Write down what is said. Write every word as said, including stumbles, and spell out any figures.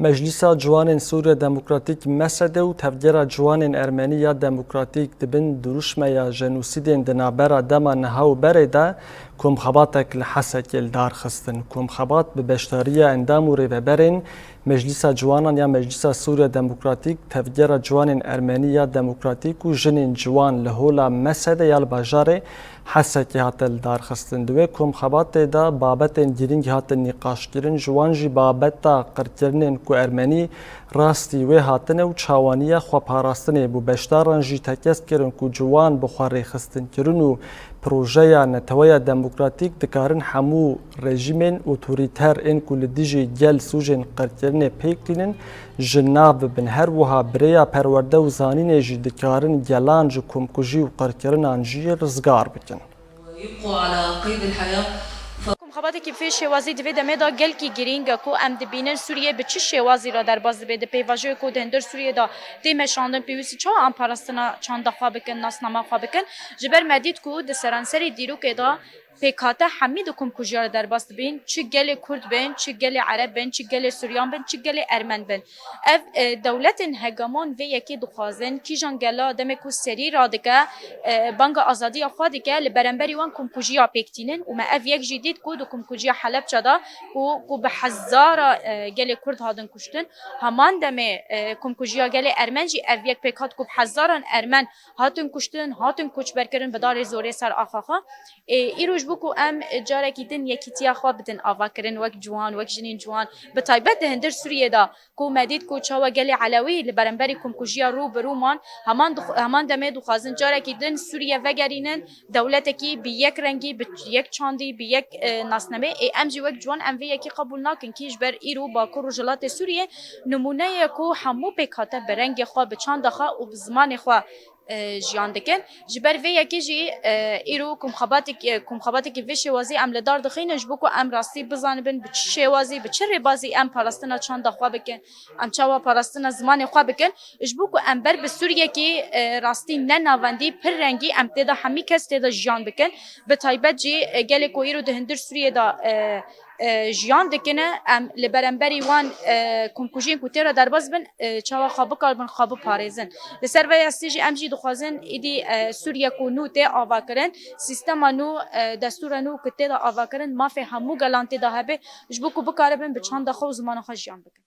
Meclîsa Ciwanên Sûriya Demokratîk, M S D, û Tevgera Ciwanên Ermenî ya Demokratîk di bin dirûşmeya jenosîdên di navbera dema niha û berê de komxebatek li Hesekê li dar xistin. Komxebat bi beşdariya endam û rêveberên Meclîsa Ciwanan ya Meclîsa Sûriya Demokratîk, Tevgera Ciwanên Ermenî ya Demokratîk û Jinên Ciwan li Hola M S D ya li bajarê Hesekê hate lidarxistin. Di wê komxebatê de babetên girîng hatin nîqaşkirin, ji wan jî babeta qirkirinên ku ermenî rastî wê hatine û çawaniya xweparastinê bû. Beşdaran jî tekez kirin ku ciwan bi xwe rêxistinkirin û projeya Neteweya Demokratîk dikarin hemû rejîmên otorîter ên ku li dijî gel sûcên qirkirinê pêk tînin, ji nav bibin. Her wiha bi rêya perwerde û zanînê jî dikarin gelan ji komkujî û qirkirinan jî rizgar bikin. Komxebatekî vê şêwazî di vê demê de gelkî girîng e ku em dibînin Sûriye bi çi şêwazî re derbas dibe. Di pêvajoyê ku di hundir Sûriyê de tê meşandin, pêwîst e çawa em parastina çanda xwe bikin, nasnama xwe bikin. Ji ber me dît ku di seranserê dîrokê de pêkhate hemî di komkujiya re derbas dibin, çi gelê Kurd bin, çi gelê Ereb bin, çi gelê Suryan bin, çi gelê Ermen bin. Ev, e, dewletên hegemon vê yekê dixwazin, kîjan gela demê ku serî radike, e, banga azadiya xwe dike, li beramberî wan komkujiya pêk tînin û me ev yek jî dît ku di komkujiya Helebçe de ku, ku bi hezara, e, gelê Kurd hatin kuştin, heman demê, e, komkujiya gelê Ermen jî ev yek pêk hat ku bi hezaran Ermen hatin kuştin, hatin koçberkirin bi darê zorê ser axa xwe. Ê, îro ji bo ku em carekî din yekîtiya xwe bidin avakirin wek ciwan, wek jinên ciwan, bi taybet di hundir Sûriyê de ku me dît ku çawa gelê Elewî li beramberî komkujiya rû bi rû man, heman dix-, heman demê dixwazin carekî din Sûriye vegerînin dewletekî bi yek rengî, bi yek çandî, bi yek, e, nasnameyê. Ê, em jî wek ciwan em vê yekî qebûl nakin kî ji ber îro Bakur Rojhilatê Sûriyê nimûne ye ku hemû pêkhate bi rengê xwe, bi çanda xwe û bi zimanê xwe e, jiyan dikin. Ji ber vê yekê jî, e, îro komxebatek-, e, komxebatekî vê şêwazî em li dar dixînin ji bo ku em rastî bizanibin bi çi şêwazî, bi çi rêbazî em parastina çanda xwe bikin, em çawa parastina zimanê xwe bikin, ji bo ku em ber bi Sûriyekî, e, rastî ne navendî, pir rengî em tê de hemî kes tê de jiyan bikin. Bi taybet jî, e, gelê ku îro di hundir Sûriyê de, e, e, jiyan dikine, em li beramberî wan, e, komkujiyên ku tê re derbas bin, e, çawa xwe bikaribin, xwe biparêzin. Li ser vê yastê jî em jî dixwazin êdî, e, Sûriye ku nû tê avakirin, sîstema nû, e, destûra nû ku tê de avakirin, mafê hemû gelan tê de hebe, ji bo ku bikaribin bi çanda xwe û zimana xwe jiyan bikin.